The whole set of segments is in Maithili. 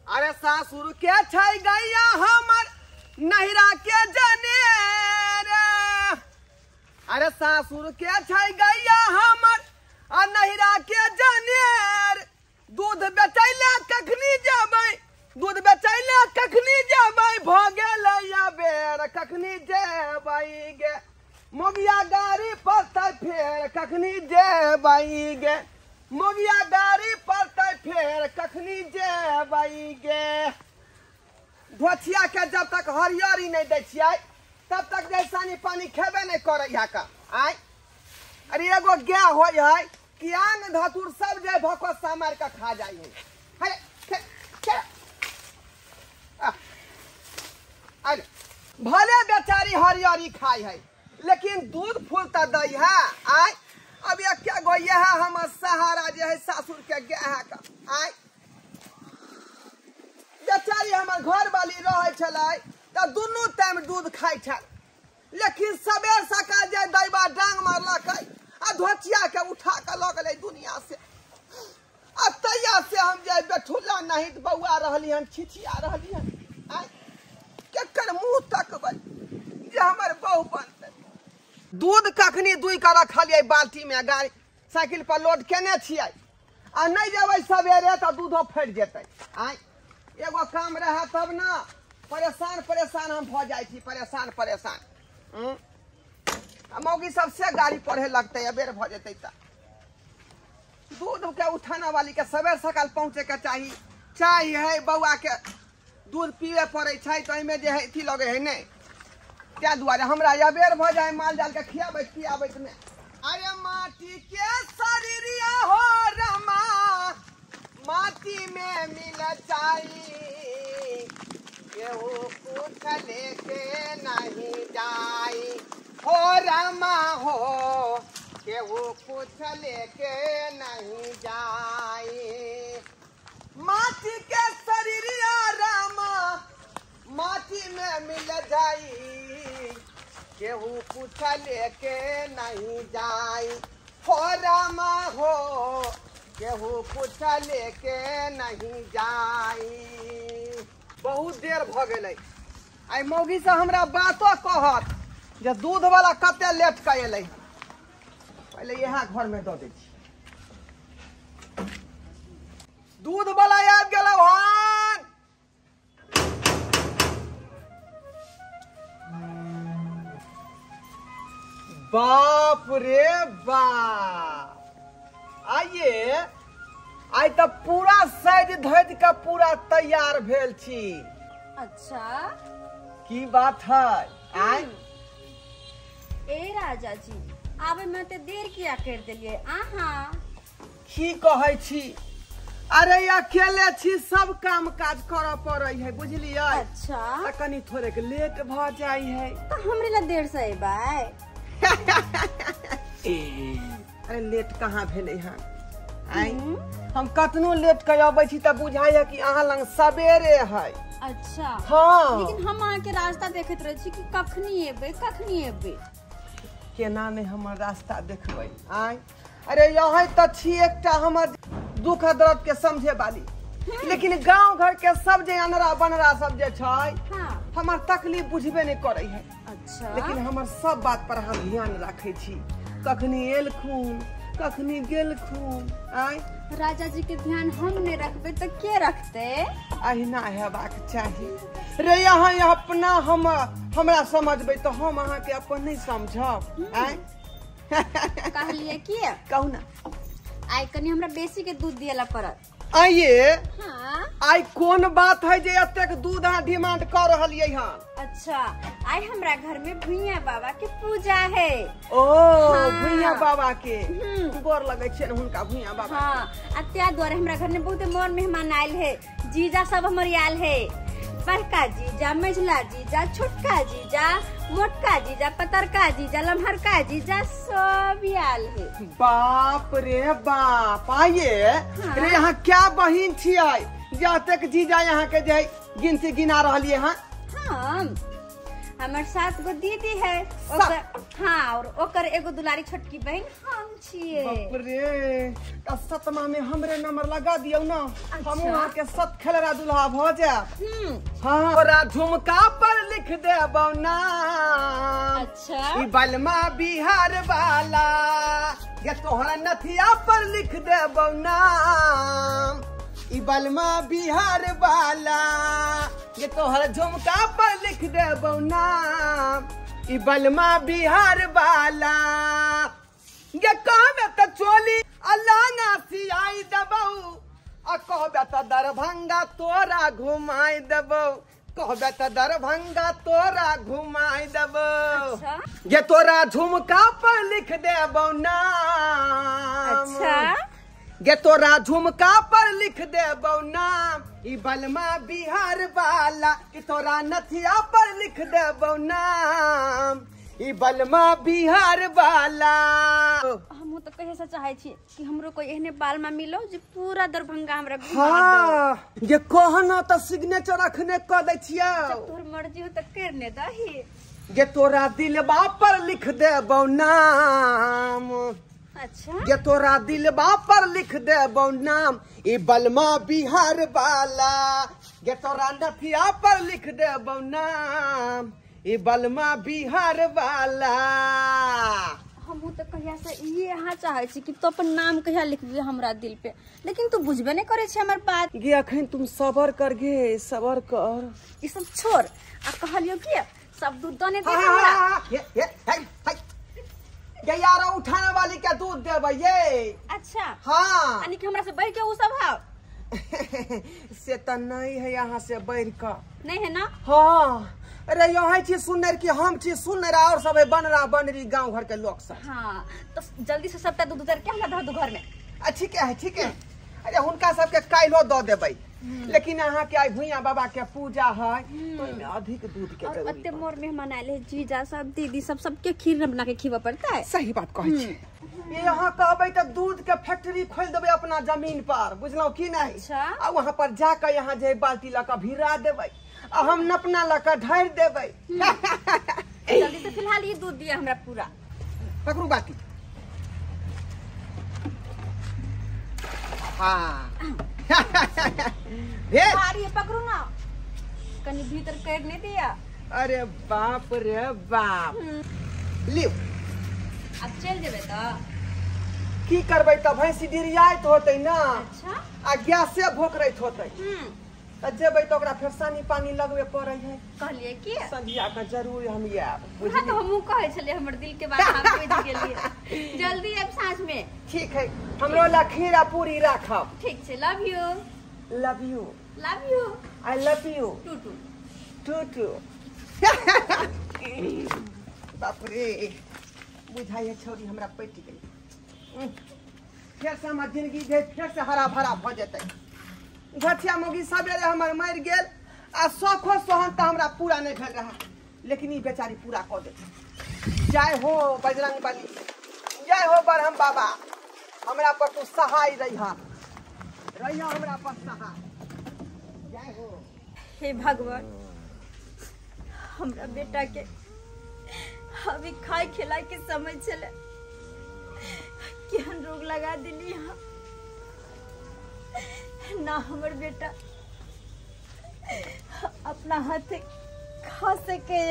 अरे सासुर के छै गैया हमर नहिरा के जनेर। अरे सासुर के छै गैया हमर आ नहिरा के जनेर। दूध बेचैला कखनी जेबै, दूध बेचैला कखनी जेबै, भ गेलै अबेर कखनी जेबै गे। मोगिया गाड़ी पड़तै फेर कखनी जेबै गे, मोगिया गाड़ी पड़तै फेर कखनी जेबै गे। धोछिया के जब तक हरियरी नहीं दै छियै तब तक जे सानी पानी खेबे नहीं करै है का। आय अरे एगो गाय होइ है कि आंग धतुर सब जे भकोसा मार के खा जाइ है। अरे खे खे अरे भले बेचारी हरियरी खाई है लेकिन दूध फूल त दै है। आय अब ये क्या गो ये है हमर सहारा जे है सासुर के गाय है का। आय बेचारी हमर घर वाली रहै छलै त दुनू टाइम दूध खाइ छल, लेकिन सबेर सकाल जे दैबा डांग मारलकै आ धोचिया के उठा के लऽ गेलै दुनिया से। आ तैया से हम जे बेठुल्ला नहीं बौआ रहली हन, छिछिया रहली हन। आय केकर मुँह तकबै जे हमर बहु बनतै। दूध कखनी दुइ के रखलियै बाल्टी में, गाड़ी साइकिल पर लोड केने छियै आ नहीं जेबै सवेरे तऽ दूधो फटि जेतै। आय एगो काम रहे तब ना, परेशान परेशान हम भऽ जाइ छी, परेशान परेशान। आ मौगी सब से गाड़ी पढ़े लगतै अबेर भऽ जेतै तऽ। दूध के उठाना वाली के सबेर सकाल पहुँचे के चाही, चाही है बौआ के दूध पीबे पड़ै छै तऽ एहिमे जे है अथी लगै है नहि, ताहि दुआरे हमरा अबेर भऽ जाइ माल जाल के खियाबैत पियाबैत मे। अरे माटी के शरीरिया हो रमा माटी में मिल जाई, केहू कुछ लेके नहीं जाई। हो रमा हो केहू कुछ लेके नहीं जाई। माटी के शरीरिया रामा माटी में मिल जाई, केहू कुछ लेके नहीं जाई। हो रामा हो केहू कुछ लेके नहीं जाई। बहुत देर भ गेलै। आइ मौगी से हमरा बातो कहत जे दूध वाला कते लेट के एलै। पहिले इएह घर में दऽ दै छी। दूध वाला आबि गेलौ हन। बाप रे बाप, आइए आइ तऽ पूरा साइज धज के पूरा तैयार भेल छी। अच्छा की बात है? आय ए राजा जी आबे में ते देर किया कर देलिए अहाँ? की कहै छी, अरे अकेले छी सब काम काज करऽ पड़ै है बुझलियै। अच्छा तऽ कनी थोड़ेक लेट भऽ जाइ है। तऽ हमरे ला देर से अयबै? अरे लेट कहाँ भेलै हन? आय हम कतनो लेट के अबै छी तऽ बुझाइ है कि अहाँ लग सबेरे है। अच्छा हाँ, लेकिन हम अहाँ के रास्ता देखैत रहै छी कि कखनी एबै कखनी एबै। केना नहि हमर रास्ता देखबै? आय अरे यहाँ तऽ छी एकटा हमर दुख दर्द के समझे वाली, लेकिन गांव घर के सब जे अनरा बनरा सब जे छै हाँ। हमर तकलीफ बुझबे नहि करै है। अच्छा लेकिन हमर सब बात पर हम ध्यान राखै छी, कखनी एलखुन कखनी गेलखुन। आय राजा जी के ध्यान हम नहीं रखबे तो के रखते? अहिना हेबाक चाही रे। यहाँ अपना हम हमरा समझबै तऽ हम अहाँ के अपन नहीं समझब। आय कहलिए की कहू ना, आइ कनी हमरा बेसी के दूध दिएला पड़त। आइए हाँ। आइ कोन बात है जे एतेक दूध अहाँ डिमांड कऽ रहलियै हन? अच्छा आइ हमरा घर में भुइया बाबा के पूजा है। ओ हाँ। भुइया बाबा के गोर लगै छै हुनका भुइया बाबा। हाँ आ त्या दुआरे हमरा घर में बहुत मोर मेहमान आयल है, जीजा सब हमर आयल है, बड़का जीजा, मझला जीजा, छोटका जीजा, मोटका जीजा, पतरका जीजा, लम्हरका जीजा सब आयल है। बाप रे बाप, आइए हाँ। रे यहाँ क्या बहिन छियै जे एतेक जीजा यहाँ के जे गिनती गिना रहलियै हन? हम हमर 7 गो दीदी है ओकर। हाँ, और ओकर एगो दुलारी छोटकी बहन हम छिए। बाप रे, त सतमा में हमरे नंबर लगा दियौ ना। हम वहां के सत खेलरा दुल्हा भ जायब। हाँ, तोरा झुमका पर लिख देबौ नाम। अच्छा। ई बलमा बिहार वाला, ये तोहरा नथिया पर लिख देबौ नाम। ई बलमा बिहार वाला, ये तोहर झुमका पर लिख देबौ नाम। ई बलमा बिहार वाला, ये कहबे त चोली अलाना सियाई देबौ, आ कहबे त दरभंगा तोरा घुमाई देबौ, कहबे त दरभंगा तोरा घुमाई देबौ। अच्छा। ये तोरा झुमका पर लिख देबौ नाम। अच्छा। गे तोरा झुमका पर लिख देबौ नाम। ई बलमा बिहार वाला, कि तोरा नथिया पर लिख देबौ नाम। ई बलमा बिहार वाला। हमहूँ तो कहे से चाहे छी कि हमरो कोई एहने बालमा मिलो जे पूरा दरभंगा हमरा घुमा दो। हाँ, ये कहना त सिग्नेचर अखने क दै छियौ। जब तोहर मर्जी हो त करने दही। गे तोरा दिलबा पर लिख देबौ नाम। अच्छा। ये तोरा दिलबा पर लिख देबौ नाम। ई बलमा बिहार वाला, ये तोरा नथिया पर लिख देबौ नाम। ई बलमा बिहार वाला। हमहूँ तो कहिया से ये यहाँ चाहे छी कि तू अपन नाम कहिया लिखबी हमरा दिल पे, लेकिन तू बुझबे नहीं करे छी हमर बात। गे अखन तुम सबर कर गे, सबर कर। ई सब छोड़, आ कहलियो कि सब दूध दने दे हमरा। ये यार उठाने वाली के दूध देबै ये। अच्छा। हाँ। यानी कि हमरा से बढ़ के उ सब है। से त नहीं है यहाँ से बढ़ के। नहीं है ना? हाँ। अरे यहाँ छी सुनर कि हम छी सुनर, और सब है बनरा बनरी गांव घर के लोग सब। हाँ, तो जल्दी से सबटा दूध उतर के हमरा धर दू घर में। ठीक है, ठीक है। अरे हुनका सबके काल्हो दऽ देबै, लेकिन अहाँ के आई भुइया बाबा के पूजा है तो ओइमे अधिक दूध के और जरूरी। अत्ते मोर मेहमान आयल है, जीजा सब दीदी सब सबके खीर बना के खिबा पड़ता है। सही बात कहै छी। ये यहाँ कहबै त दूध के फैक्ट्री खोल देबै अपना जमीन पर, बुझलौ की नहीं? अच्छा। आ वहाँ पर जाके यहाँ जे बाल्टी लऽ के भिरा देबै, आ हम नपना लऽ के ढारि देबै। जल्दी से फिलहाल ये दूध दिया हमरा पूरा। पकड़ू बाटी। हाँ। भेल। भारी है, पकड़ू ना, कनी भीतर कर नहीं दिया। अरे बाप रे बाप। लियो। अब चल जेबे त की करबै त भैंसी डिरियाइत होतै ना। अच्छा। आ गैसे भोकरैत होतै। त जेबै त ओकरा फेर सानी पानी लगबे पड़ै है। कहलिए की संझिया के जरूर हम आयब। हां, तो हमहूँ कहै छलियै, हमर दिल के बात हम बुझि गेलियै। जल्दी आयब साँझ में। ठीक है, हमरो ला खीर आ पूरी राखब। ठीक छै, love you. Love you. Love you. I love you. Two two. To to. बाप रे, बुझाइए छौरी हमरा पटि गेल। फेर से हमर जिंदगी जे फेर से हरा भरा भऽ जेतै। घटिया मौगी सबेरे हमर मरि गेल, आ शौखो सोहन तऽ हमरा पूरा नहीं भेल रहा, लेकिन ई बेचारी पूरा कऽ देतै। जय हो बजरंग बली, जय हो ब्रह्म बाबा, हमरा पर तू सहाय रहिहा, रहिहा हमरा पर सहाय। जय हो। हे भगवान, हमरा बेटा के अभी खाए खिलाए के समय छले, केहन रोग लगा दिली यहाँ। ना हमर बेटा अपना हाथ खा सके,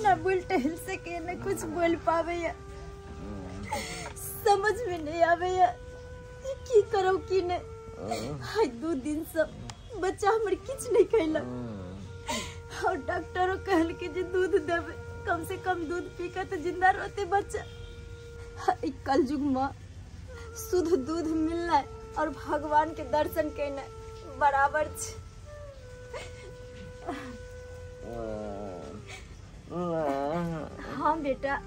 ना बोल टहल सके, ना कुछ बोल पावे। समझ में नहीं आवे की करो की नहीं। आज 2 दिन से बच्चा हमर किछ नहीं खैलक, और डॉक्टरों कहल के जे दूध देवे, कम से कम दूध पी के तो जिंदा रहते बच्चा। कलयुग में शुद्ध दूध मिलना और भगवान के दर्शन करना बराबर छे। हाँ बेटा,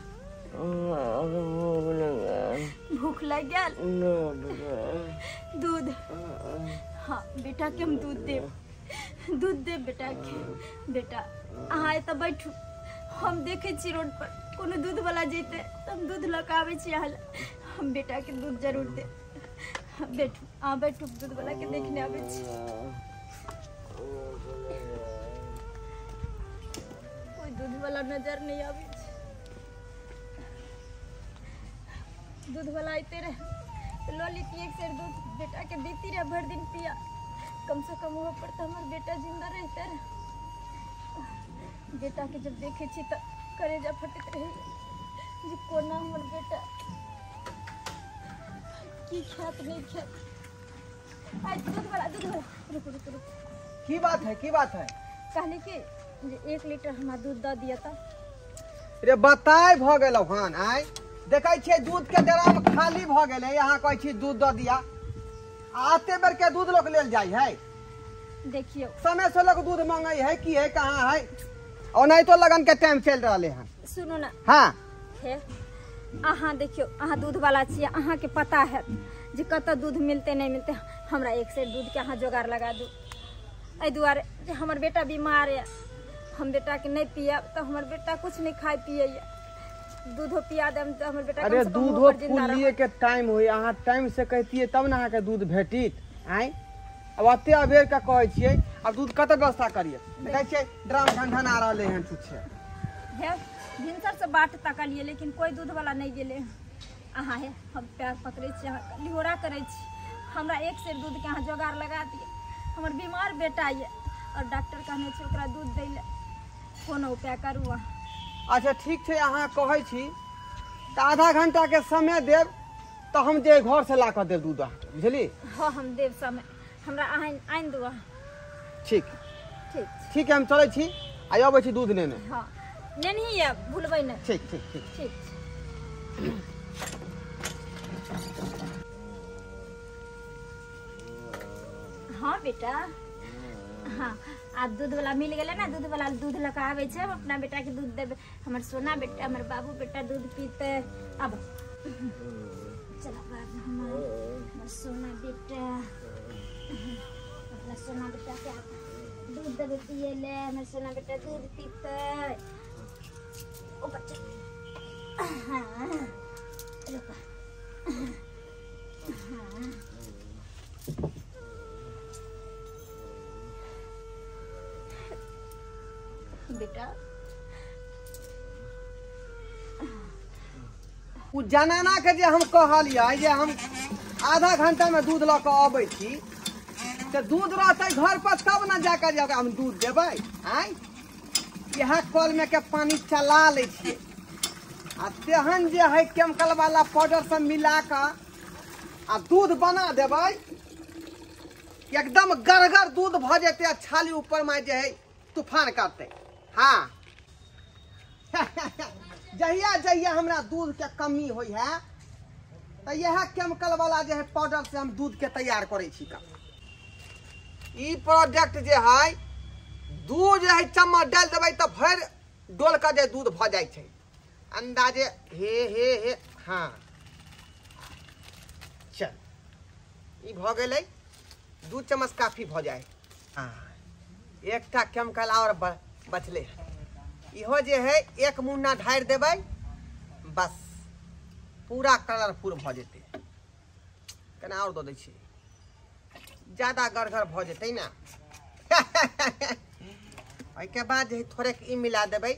भूख लग गया? दूध, हाँ बेटा के हम दूध देब, दूध देब बेटा के। बेटा अहाँ एतऽ बैठू, हम देखे छी रोड पर कोनो दूध वाला जैते तऽ हम दूध लऽ कऽ आबै छी अहाँ लए। हम बेटा के दूध जरूर देब। बैठू, अहाँ बैठू, दूध वाला के देखने आबै छी। कोई दूध दूध वाला नजर नहीं आबै छै। दूध वाला आते रहे तो लऽ लेती एक सेर दूध, बेटा के देती रहे भरि दिन पिया, कम से कम ओहो पर तो हमर बेटा जिंदा रहते रहे। बेटा के जब देखे छी तो करेजा फटैत रहे जे कोना हमर बेटा की खात नहीं खात। आज दूध वाला रुको रुको रुको, की बात है की बात है? कहली कि जे 1 लीटर हमरा दूध दऽ दिअ त। रे बताय भ गेलौ हन, आय देखै छियै दूध के ड्राम खाली भ गेलै, अहाँ कहै छी दूध दऽ दिया, आते बेर के दूध लोग लेल जाइ है। देखियो समय से लोग दूध मांगे है की है कहाँ है, ओनाहितो लगन के टाइम चल रहले हन। सुनू ना, हाँ हे अहाँ देखियो, अहाँ दूध वाला छियै, अहाँ के पता है जे कतऽ दूध मिलते नहीं मिलते, हमरा एक सेर दूध के अहाँ जोगाड़ लगा दू। एहि दुआरे जे हमर बेटा बीमार यऽ, हम बेटा के नहीं पियब तो हमर बेटा कुछ नहीं खाए पियैया, दूधो पिया देम तो हमर बेटा। अरे दूधो फूलिए के टाइम होई, अहाँ टाइम से कहतियै तब ना अहाँ के दूध भेटित। आय अब अते अबेर के कहै छियै, अब दूध कतऽ व्यवस्था करियै? देखै छियै ड्राम ढन आ रहलै हन छुच्छे। हे भिनसर से बाट तकलियै लेकिन कोई दूध वाला नहीं गेलै। अहाँ हे हम पैर पकड़ै छी, अहाँ लिहोरा करै छी, हमरा एक सेर दूध के अहाँ जोगाड़ लगा दिअ, हमर बीमार बेटा यऽ और डॉक्टर कहने छै ओकरा दूध दै लए, कोनो उपाय करू अहाँ। अच्छा ठीक छै, अहाँ कहै छी तऽ आधा घंटा के समय देब तऽ हम जे घर से ला कऽ देब दूध अहाँके, बुझली? हाँ हम देब समय, हमरा अहाँ आनि दू अहाँ। ठीक ठीक ठीक है, हम चलै छी आ अबै छी दूध नेने। हाँ नेनही आयब, भूलबै नहि। ठीक ठीक ठीक ठीक। हाँ बेटा, हाँ आब दूध वाला मिल गेलै ना, दूध वाला दूध लऽ कऽ आबै छै, हम अपना बेटा के दूध देबै, हमर सोना बेटा हमर बाबू बेटा दूध पीते। अब चलो बाबू हमर सोना बेटा, अपना सोना बेटा के दूध देबै पियै ले, हमर सोना बेटा दूध पीते। ओ बच्चा, हाँ रुको, हाँ बेटा। उ जनाना के जे हम कहलियै जे हम आधा घंटा में दूध लऽ कऽ अबै छी, तऽ दूध रहतै घर पर तब ने जाकर जे हम दूध देबै। आँय इएह कल में के पानी चला लै छियै आ तेहन जे है केमिकल वाला पाउडर सब मिला कऽ आ दूध बना देबै, एकदम गरगर दूध भऽ जेतै आ छाली ऊपर में जे है तूफान करतै। हाँ जहिया जहिया हमरा दूध के कमी होइ है तऽ इएह केमिकल वाला जे है पाउडर से हम दूध के तैयार करै छी। ई प्रोडक्ट जे है दूध जे है चम्मच डालि देबै तऽ भरि डोल के जे दूध भऽ जाइ छै अंदाजे। हे हे हे हाँ चल ई भऽ गेलै, 2 चम्मच काफी भऽ जाइ। हाँ एकटा केमिकल और बचले, इहो जे है 1 मुन्ना ढारि देबै बस पूरा कलरफुल भऽ जेतै। कना और दऽ दै छियै, ज्यादा गरगर भऽ जेतै ना। ओहिके बाद जे थोड़ेक ई मिला देबै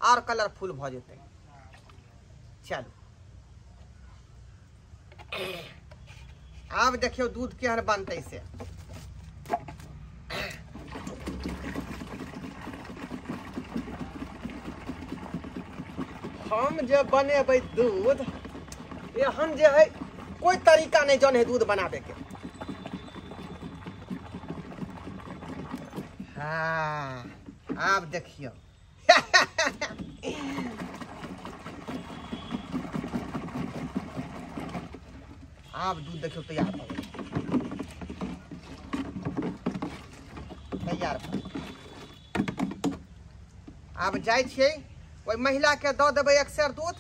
और कलरफुल भऽ जेतै। चलू आब देखियौ दूध केहन बनतै से। हम जे बनेबै दूध एहन जे है कोई तरीका नहीं जन है दूध बनाबे के। हाँ आब देखियौ आब दूध देखियौ तैयार भऽ गेलै, तैयार भऽ गेलै। आब जाइ छियै ओहि महिला के दऽ देबै 1 सेर दूध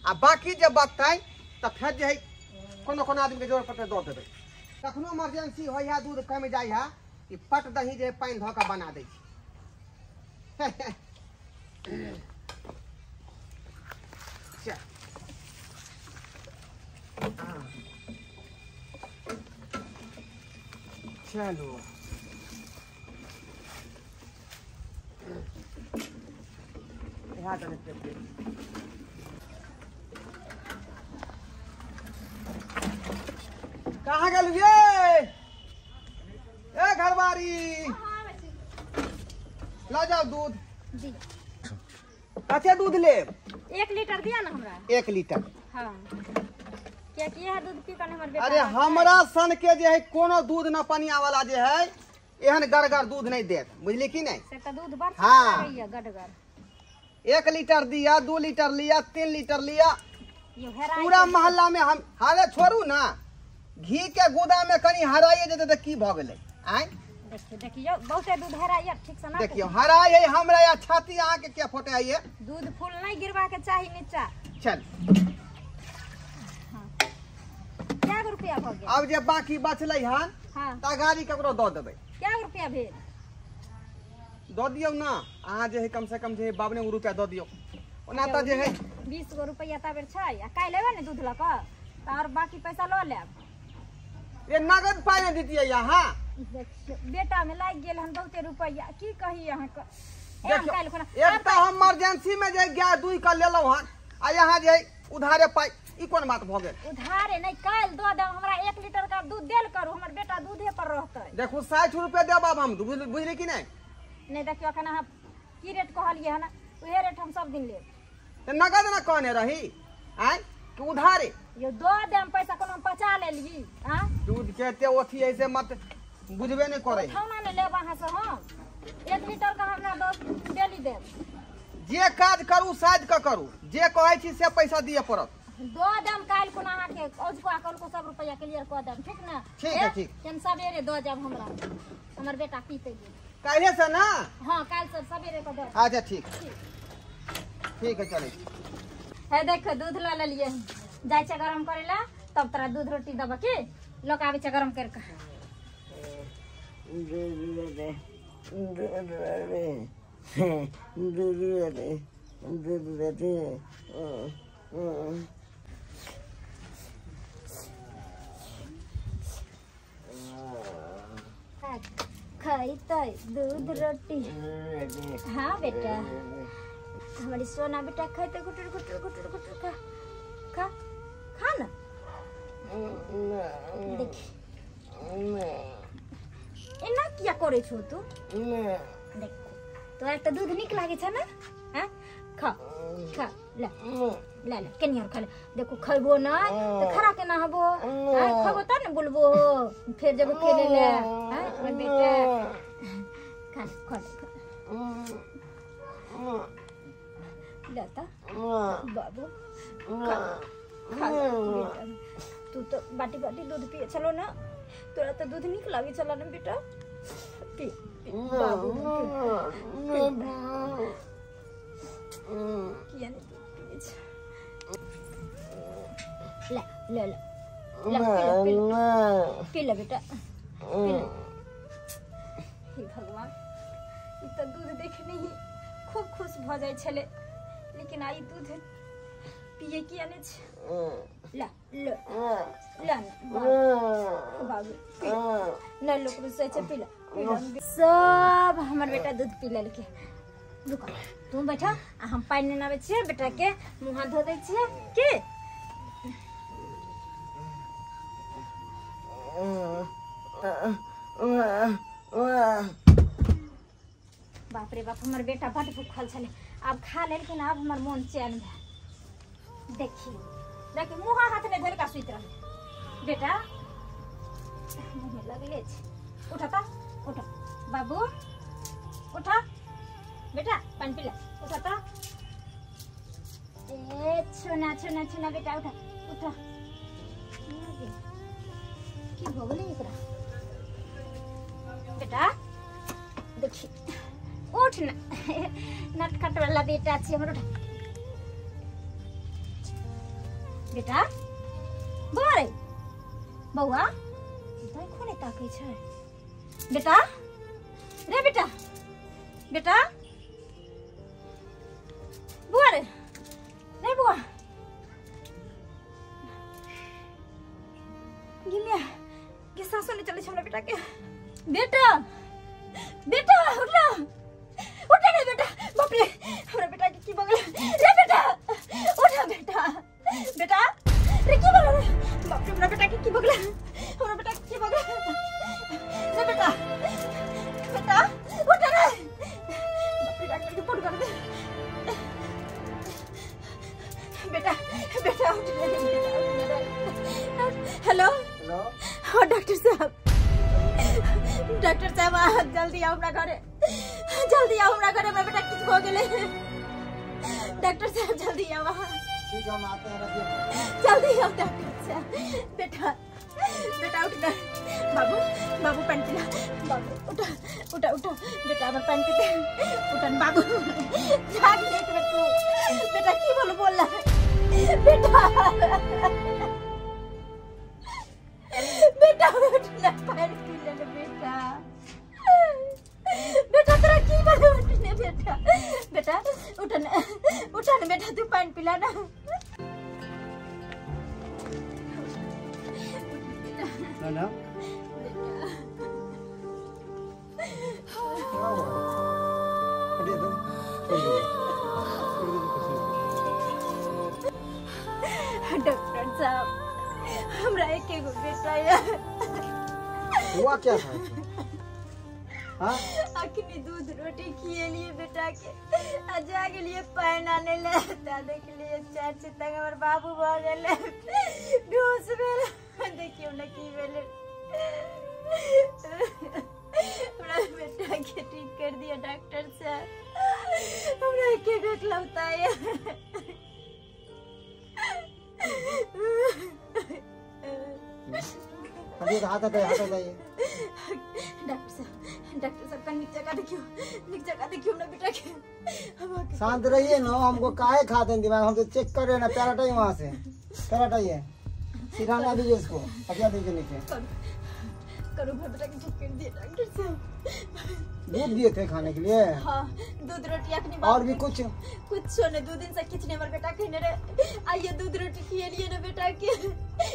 आ बाकी जे बचतै तऽ फेर जे है कोनो कोनो आदमी के जरूरत पड़तै दऽ देबै। कखनो इमरजेंसी होइ है दूध कमि जाइ है, ई पट दही जे पानि धऽ कऽ बना दै छी। चलो इएह कने पेट। कहाँ गेल ये ए घरवारी? ला जाओ दूध। कते दूध लेब? 1 लीटर दिया ना हमरा। 1 लीटर? हाँ। क्या किया है दूध पी कने हमर बेटा? अरे हमरा सन के जे है कोनो दूध न पनिया वाला जे है एहन गड़गड़ दूध नहीं देत, बुझली की नहीं? से त दूध बड़ हाँ। लगैया गड़गड़। 1 लीटर दिया, 2 लीटर लिया, 3 लीटर लिया, यो हेराई पूरा मोहल्ला में हम। हारे छोड़ू ना, घी के गुदा में कनी हराइए जेतै त की भ गेलै? आय देखियो देखियो बहुते दूध हेराइया, ठीक से ना देखियो हराई है हमरा या छाती अहाँ के क्या फोटे आइए। दूध फूल नहीं गिरवा के चाही नीचा। चल क्या रुपया भ गेल? अब जे बाकी बचलै हन हां त गाड़ी ककरो the देबै। क्या रुपया भेल? The दियौ ना अहाँ जे है कम से कम जे है 52 रुपया the दियौ। ओना त जे है 20 गो रुपया ताबेर छै आ काल्हि एबै ने दूध ल क त और बाकी पैसा ल लेब। ये नगद पाइ नहि दितियै अहाँ? देखियो बेटा में लागि गेल हन बहुते रुपया, की कही अहाँ के। एक त हम इमरजेंसी में जे गाय दुई क लेलौ हन आ यहाँ जे उधारे पाइ, ई कोन बात भ गेल? उधारे नहीं, काल्हि the देब हमरा। 1 लीटर का दूध देल करू, हमर बेटा दूधे पर रहतै। देखू 60 रुपया देब आब हम, बुझली कि नहीं? नहीं देखियो अखन अहाँ की रेट कहलियै हन उहे रेट हम सब दिन लेब। त नगद न कहने रही आय कि उधारे? यो the देम पैसा कोनो पचा लेली। हां दूध के एते ओथी ऐसे मत बुझबे नहीं करे। उठौना नहीं लेब अहाँ से हम। 1 लीटर का हमरा डेली देब। जे काज करू साइज क करू, जे कहै छी से पैसा दिए पड़त। The them काल्हि कोना अहाँ के औजको आ कल को सब रुपया क्लियर क देम, ठीक ना? ठीक है ठीक। केन सवेरे the जाब हमरा, हमर बेटा पीते दूध। काल्हि से ना? हां काल्हि से सवेरे क the. अच्छा ठीक ठीक है चले। हे देखो दूध ल लेलिए, जाइ छै गरम करेला तब तोरा दूध रोटी देब की लोक आबै छै गरम कर के। खैतै दूध रोटी। हाँ बेटा हमारी सोना बेटा खैतै गुटुर गुटुर गुटुर गुटुर खा खा खा ना। देखी एना किया करे छौ तू? देख तोरा त दूध नीक लागे छ ना? हां खा खा ले ले ले कनी और खा ले। देखो खैबो ना त खरा केना हबो? हां खैबो त ने बोलबो फेर जब खेले ले। हां हमर बेटा खा खा ले त बाबू खा खा बेटा। तू तो बाटी बाटी दूध पिए चलो ना, तोरा तो दूध नीक लागे चला ना बेटा। पी पी बाबू किया नहीं दूध पिए छे। ले ले ले ले पी ले पी ले बेटा पी ले। हे भगवान ई तो दूध देखने ही खूब खुश भ जाय छले, लेकिन आई दूध पिए किया नहीं छे। ला ले ला बाबू न लोक रुसै छै पी ले। सब हमर बेटा दूध पी लेलकै। रुको तू बैठा आ हम पानि नेने आबै छियै बेटा के मुँह हाथ धो दै छियै की। बाप रे बाप हमर बेटा बड भूखल छलै, आब खा लेलखिन, आब हमर मोन चैन भेल। देखियो देखियो मुँह हाथ नहि धोलका सुति रहलै बेटा, मुँह में लगले छै। उठा त उठ बाबू उठा बेटा पानि पी ले उठा त। ए छोना छोना छोना बेटा उठा उठा। की भऽ गेलै एकरा बेटा? देखी उठ ना नटखट वाला बेटा छी हमर। उठा बेटा बौआ रे बौआ देखो ने ताकै छै बेटा रे बेटा बेटा बौआ रे रे बौआ गिमिया के सासो नहीं चले हमरा बेटा के। बेटा बेटा उठला उठा रे बेटा। बाप रे हमरा बेटा के की भऽ गेलै? बेटा उठ रे, डॉक्टर के फोन कर दे। बेटा बेटा उठ रे, बेटा। हेलो हेलो, हाँ डॉक्टर साहब, डॉक्टर साहब जल्दी आओ हमरा घरे, जल्दी आओ हमरा घरे, हमरा बेटा किछ भ गेलै। डॉक्टर साहब जल्दी आओ। ठीक है हम आते हैं, रखिए। जल्दी आओ डॉक्टर साहब। बेटा बेटा उठ ना, बाबू बाबू पानी पिला, बाबू उठा उठा उठा बेटा हमर पानी पीते, उठन बाबू जाग ले एक बेर तू। बेटा की बोल बोल बेटा, बेटा उठ ना पानी पी ले बेटा, बेटा तेरा की बोल उठ ने बेटा, बेटा उठन उठन बेटा तू पानी पिला ना। ना डॉक्टर साहब हमरा एक एगो बेटा है। हुआ क्या था? हाँ? अखनी दूध रोटी खिएलिए बेटा के, आ जा गेलिए पानि आने ले, ता देखलिए चार चितंग हमर बाबू भ गेलै, बेहोश भेल। देखियौ ने की भेलै, हमरा बेटा के ठीक कर दिया डॉक्टर साहब, हमरा एक एगो इकलौता है। हाथ हाथ लाइए। डॉक्टर साहब, डॉक्टर साहब कहीं निक जगह देखियो, निक जगह देखियो हमरा बेटा के। हम शांत रहिए ना, हमको काहे खाते हैं दिमाग, हम तो चेक कर रहे हैं ना। पैर हटाइए वहाँ से, पैर हटाइए, सिरहाना दीजिए इसको, हटिया दीजिए नीचे। करो बेटा के ठीक कर दिए डॉक्टर साहब। दूध दिए थे खाने के लिए? हाँ दूध रोटी अखनी। और भी कुछ? कुछ ने 2 दिन से किछ ने हमर बेटा खेने रे, आइए दूध रोटी खिएलिए ना बेटा के,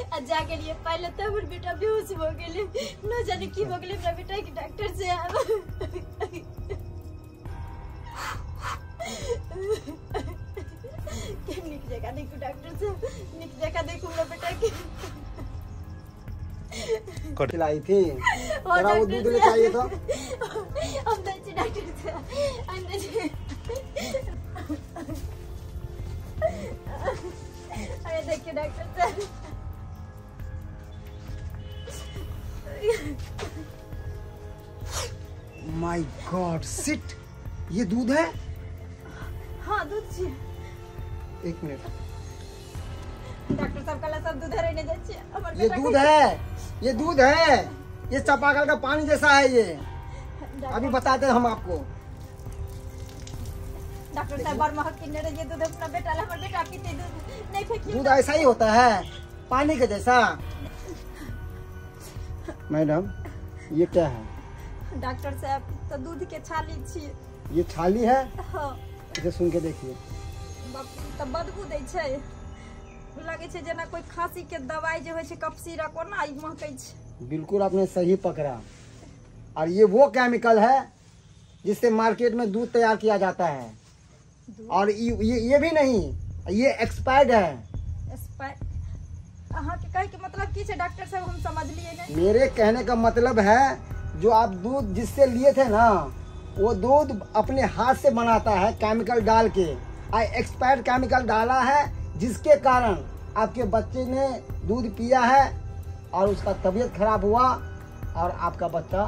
आ जा गेलिए पहले तो हमर बेटा बेहोश भ गेलै, न जाने की भ गेलै हमरा बेटा के। डॉक्टर साहब के निक जगह देखू डॉक्टर साहब, निक जगह देखू हमरा बेटा के। खिलाई थी थोड़ा वो दूध लेके आइए तो। हम दै डॉक्टर साहब, हम दै। अरे देखिए डॉक्टर साहब। My God shit, ये दूध है? हाँ दूध छी। एक मिनट डॉक्टर साहब कहला सब दूध हरे नहीं जाइ। ये दूध है, ये दूध है, ये चापाकल का पानी जैसा है ये। अभी बताते हैं हम आपको। डॉक्टर साहब बड़ महक किने रहिए दूध अपना बेटा ला, हमर बेटा पीते दूध नहीं फेंकिए। दूध ऐसा ही होता है, पानी के जैसा। मैडम ये क्या है? डॉक्टर साहब तो दूध के छाली छी। ये छाली है? हाँ। इसे सुन के देखिए। तो बदबू दै छै, लगे छै जेना कोई खांसी के दवाई जे होय छै कफ सिरप ओना ई महकै छै। बिल्कुल आपने सही पकड़ा। और ये वो केमिकल है जिससे मार्केट में दूध तैयार किया जाता है। और ये भी नहीं, ये एक्सपायर्ड है। अहाँ के कहे के मतलब की छै डॉक्टर साहब, हम समझ लिए नहीं। मेरे कहने का मतलब है जो आप दूध जिससे लिए थे ना, वो दूध अपने हाथ से बनाता है केमिकल डाल के। एक्सपायर्ड केमिकल डाला है, जिसके कारण आपके बच्चे ने दूध पिया है और उसका तबीयत खराब हुआ और आपका बच्चा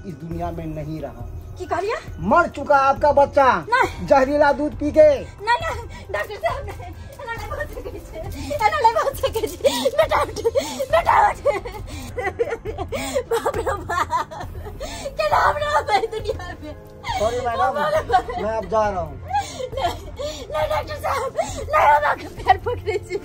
इस दुनिया में नहीं रहा। की कहलिए? मर चुका आपका बच्चा जहरीला दूध पी के। ना ना डॉक्टर साहब नहीं, एना नहीं भऽ सकै छै, एना नहीं भऽ सकै छै। बेटा उठ, बेटा उठ। बाप रे बाप, केना हमरा रहबै दुनिया में। सॉरी मैडम, मैं अब जा रहा हूँ। नहीं डॉक्टर साहब नहीं, हम आपके पैर पकड़े छी,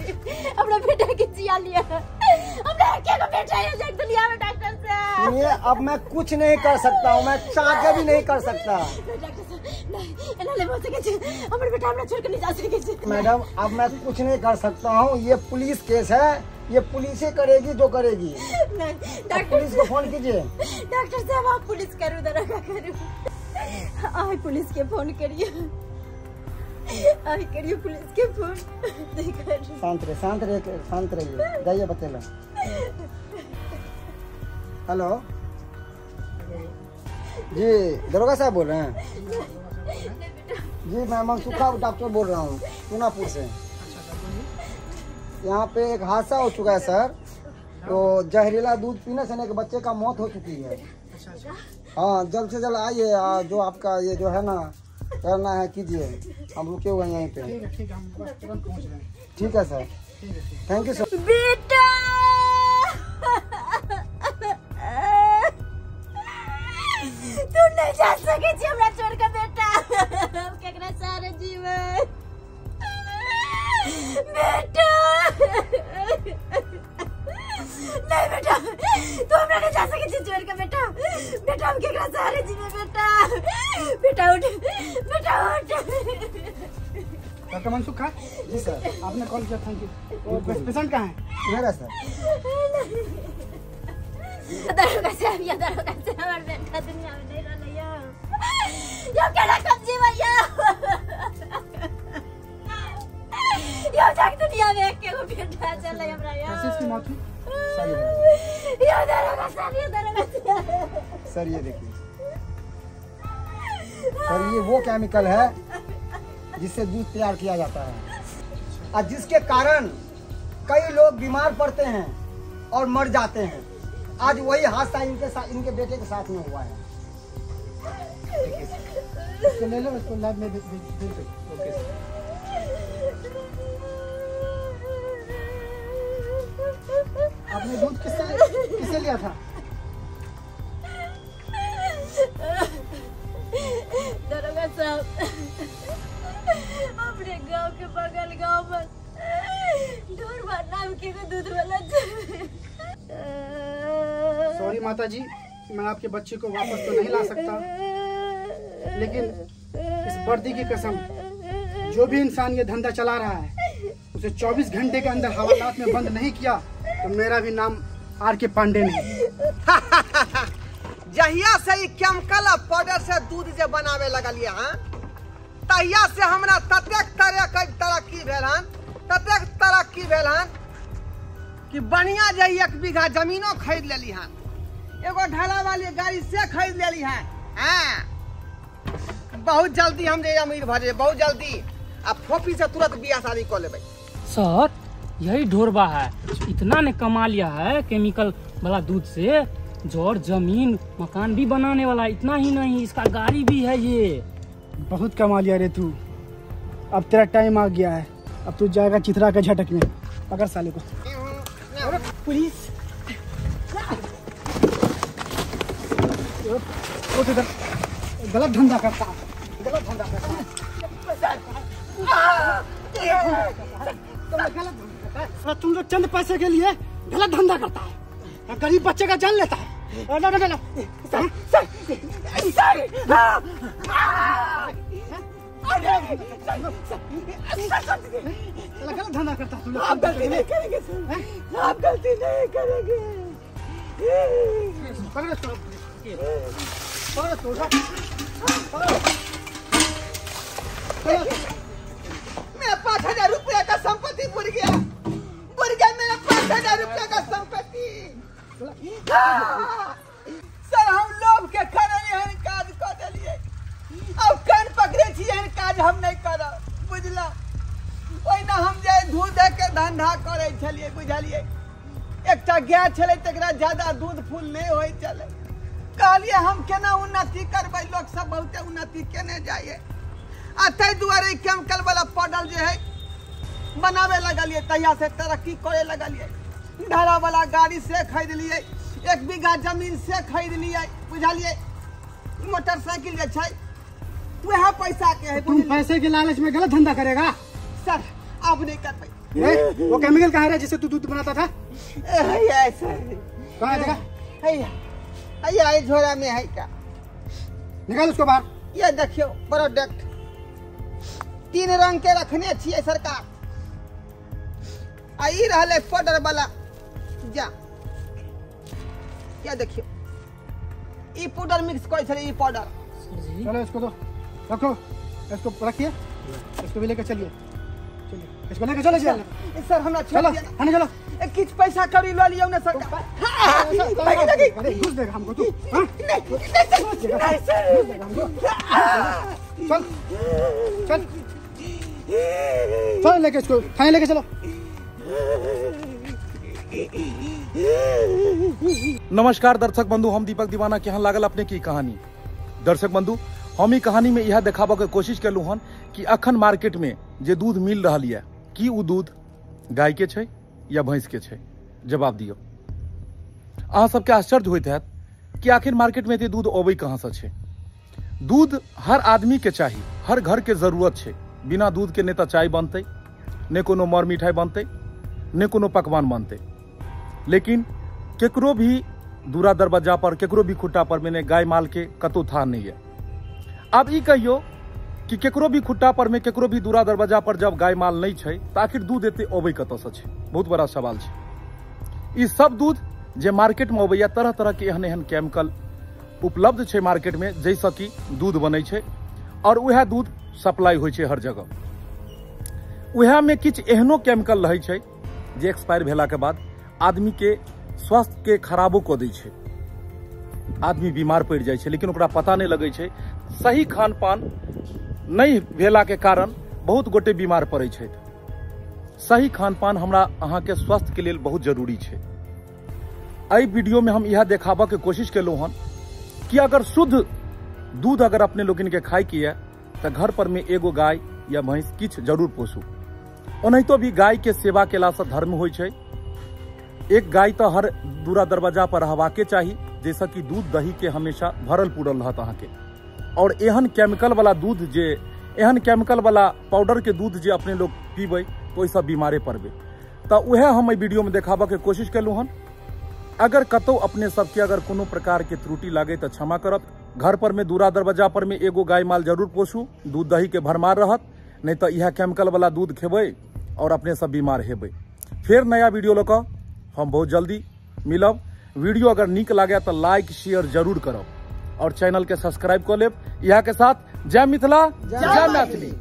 हमरा बेटा के जिया लिया, हमरा एके गो बेटा है जे दुनिया में। डॉक्टर साहब सुनिए, अब मैं कुछ नहीं कर सकता हूँ, मैं चाह के भी नहीं कर सकता। नहीं डॉक्टर साहब नहीं, एना नहीं भऽ सकै छै, हमर बेटा हमरा छोड़ के नहीं जा सकै छै। मैडम अब मैं कुछ नहीं कर सकता हूँ, ये पुलिस केस है, ये पुलिस ही करेगी जो करेगी। नहीं डॉक्टर, पुलिस को फोन कीजिए। डॉक्टर साहब आप पुलिस करू, दरोगा करू, आइ पुलिस के फोन करिए, आई करिए पुलिस के फोन। शांत रहे, शांत रहे, शांत रहिए, जाइए बच्चे लोग। हेलो जी दरोगा साहब बोल रहे हैं? जी मैं मनसुखा डॉक्टर बोल रहा हूँ, पुनापुर से। यहाँ पे एक हादसा हो चुका है सर, तो जहरीला दूध पीने से एक बच्चे का मौत हो चुकी है। हाँ जल्द से जल्द आइए, जो आपका ये जो है ना करना है कीजिए, हम रुके हुए हैं यहीं पे। ठीक है, हम तुरंत पहुँच रहे हैं। ठीक है सर, thank you sir. बेटा तू नहीं जा सके छी हमरा छोड़ के बेटा, हम केकरा सहारे जीवन बेटा। नहीं बेटा तू हमरा नहीं जा सके छी छोड़ के बेटा, बेटा हम केकरा सहारे जीवे बेटा, बेटा उठ, बेटा उठ। डॉक्टर मनसुख खा जी सर, आपने कॉल किया, thank you. पेशेंट कहाँ है? मेरा सर। दरोगा साहब या दरोगा साहब, हमर बेटा दुनिया में नहीं रहलै यौ, यौ केना कम जीबै यौ, यौ जाक दुनिया में एकेगो बेटा चलै हमरा यौ। कैसे इसकी मौत हुई? यौ दरोगा साहब, यौ दरोगा साहब। सर ये देखिए सर, ये वो केमिकल है जिससे दूध तैयार किया जाता है और जिसके कारण कई लोग बीमार पड़ते हैं और मर जाते हैं। आज वही हादसा इनके साथ, इनके बेटे के साथ में हुआ है। इसको ले लो, इसको लैब में भेज दो। Okay sir. आपने दूध किससे लिया था? दरोगा साहब अपने गांव के बगल गांव में ढोरबा नाम के दूध वाला। सॉरी माता जी, मैं आपके बच्चे को वापस तो नहीं ला सकता, लेकिन इस वर्दी की कसम, जो भी इंसान ये धंधा चला रहा है उसे 24 घंटे के अंदर हवालात में बंद नहीं किया तो मेरा भी नाम are के पांडे नहीं। जहिया से ई केमिकल पाउडर से दूध जे बनावे लगलिए हन, तहिया से हमरा ततेक तरह के तरक्की भेल हन, ततेक तरक्की भेल हन कि बढ़िया जे 1 बीघा जमीनो खरीद लेली हन, एगो ढाला वाली गाड़ी से खरीद लेली हन। हाँ बहुत जल्दी हम जे अमीर भ जेबै, बहुत जल्दी। आ फोफी से तुरंत बियाह शादी कऽ लेबै। सर यही ढोरबा है, इतना ने कमा लिया है केमिकल वाला दूध से, जोर जमीन मकान भी बनाने वाला, इतना ही नहीं इसका गाड़ी भी है। ये बहुत कमा लिया रे तू, अब तेरा टाइम आ गया है, अब तू जाएगा चित्रा के झटक में। पकड़ साले को। पुलिस इधर गलत धंधा करता है, गलत धंधा करता है, तुम लोग चंद पैसे के लिए गलत धंधा करता है, गरीब बच्चे का जान लेता है। ना ना ना सर सर सर गलत धंधा करता है। आप गलती नहीं करेंगे सर, आप गलती नहीं करेंगे। पकड़ो पकड़ो पकड़ो। मेरा 5000 रुपया का संपत्ति बुर गया, बुर गया मेरा 5000 रुपया का संपत्ति। सर हम लोभ के कारण एहन काज कऽ देलियै, अब कान पकड़े छी, एहन काज हम नहीं करब, बुझला। ओहिना हम जे दूध के धंधा करै छलियै, बुझलियै। एकटा गाय छलै तकरा ज्यादा दूध फूल नहीं होइ छलै, कहलियै हम केना उन्नति करबै, लोक सब बहुते उन्नति केने जाइए। आ ताहि दुआरे केमिकल वाला पाउडर जे है बनावे लगलियै, तहिया से तरक्की करे लगलियै। ढाला वाला गाड़ी से खरीद लियै, 1 बीघा जमीन से खरीद लियै, बुझलियै। मोटरसाइकिल जे छै वएह पैसा के है। तुम पैसे के लालच में गलत धंधा करेगा? सर अब नहीं करबै। वो केमिकल कहाँ है जिससे तू दूध बनाता था? सर कहाँ है? देखा है झोरा में है क्या, निकाल उसको बाहर। ये देखियो प्रोडक्ट 3 रंग के रखने छियै सरकार। आ ई रहलै पाउडर वाला, जा क्या देखियो ई पाउडर मिक्स करै छलै, ई पाउडर। चलो इसको दो, रखो इसको, रखिए इसको भी लेकर चलिए, चलिए इसको लेकर चलो। सर हमरा चलो थाने चलो। किछ पैसा कौड़ी लऽ लियौ ने सरकार। अरे घुस देगा हमको तू। नहीं नहीं सर, चल चल चल लेके इसको थाने लेके चलो। नमस्कार दर्शक बंधु, हम दीपक दीवाना के यहाँ लागल अपने की कहानी। दर्शक बंधु, हम ई कहानी में यह देखाबऽ के कोशिश केलहुँ हन कि अखन मार्केट में जे दूध मिल रहा है कि उ दूध गाय के छै या भैंस के छै? जवाब दियौ। अहाँ सबके आश्चर्य होइत हैत कि आखिर मार्केट में एते दूध अबै कहाँ से छै। दूध हर आदमी के चाही, हर घर के जरूरत छै। बिना दूध के नहि तऽ चाय बनतै, नहि कोनो मर मिठाई बनतै, नहि कोनो पकवान बनतै। लेकिन केकरो भी दूरा दरवाजा पर, केकरो भी खुट्टा पर मैंने गाय माल के कतौ थाह नहीं है। आब ई कहियो कि केकरो भी खुट्टा पर में, केकरो भी दूरा दरवाजा पर जब गाय माल नहीं छै तऽ आखिर दूध एते अबै कतऽसँ छै? बहुत बड़ा सवाल छै। ई सब दूध जे मार्केट में अबैया, तरह तरह के एहन एहन केमिकल उपलब्ध छै मार्केट में, जाहिसँ कि दूध बनै छै और वएह दूध सप्लाई होइ छै हर जगह। वएह में किछु एहनो केमिकल रहै छै जे एक्सपायर भेला के बाद आदमी के स्वास्थ्य के खराबो कऽ दै छै, आदमी बीमार पड़ि जाइ छै, लेकिन ओकरा पता नहि लगै छै। सही खान पान नहि भेला के कारण बहुत गोटे बीमार पड़ै छथि। सही खान पान हमरा अहाँके स्वास्थ्य के लेल बहुत जरूरी छै। एहि वीडियो में हम इएह देखाबऽ के कोशिश केलहुँ हन कि अगर शुद्ध दूध अगर अपने लोकनि के खायके यऽ तऽ घर पर में एगो गाय या भैंस किछु जरूर पोसू। ओनाहितो भी गाय के सेवा केलासँ धर्म होइ छै। एक गाय तऽ हर दूरा दरवाजा पर रहबाके चाही, जाहिसँ कि दूध दही के हमेशा भरल पूरल रहत अहाँके। और एहन केमिकल वाला दूध जे, एहन केमिकल वाला पाउडर के दूध जे अपने लोग पीबै तो ओहिसँ बीमारे पड़बै। तऽ उएह हम एहि वीडियो में देखाबऽ के कोशिश केलहुँ हन। अगर कतौ अपने सबके अगर कोनो प्रकार के त्रुटि लागे तऽ क्षमा करब। घर पर में दूरा दरवाजा पर में एगो गाय माल जरूर पोसू, दूध दही के भरमार रहत, नहीं तऽ इएह केमिकल वाला दूध खेबै और अपने सब बीमार हेबै। फेर नया वीडियो लऽ कऽ हम बहुत जल्दी मिलब। वीडियो अगर नीक लागे तो लाइक शेयर जरूर करब और चैनल के सब्सक्राइब कर लेब। इहा के साथ जय मिथिला, जय मैथिली।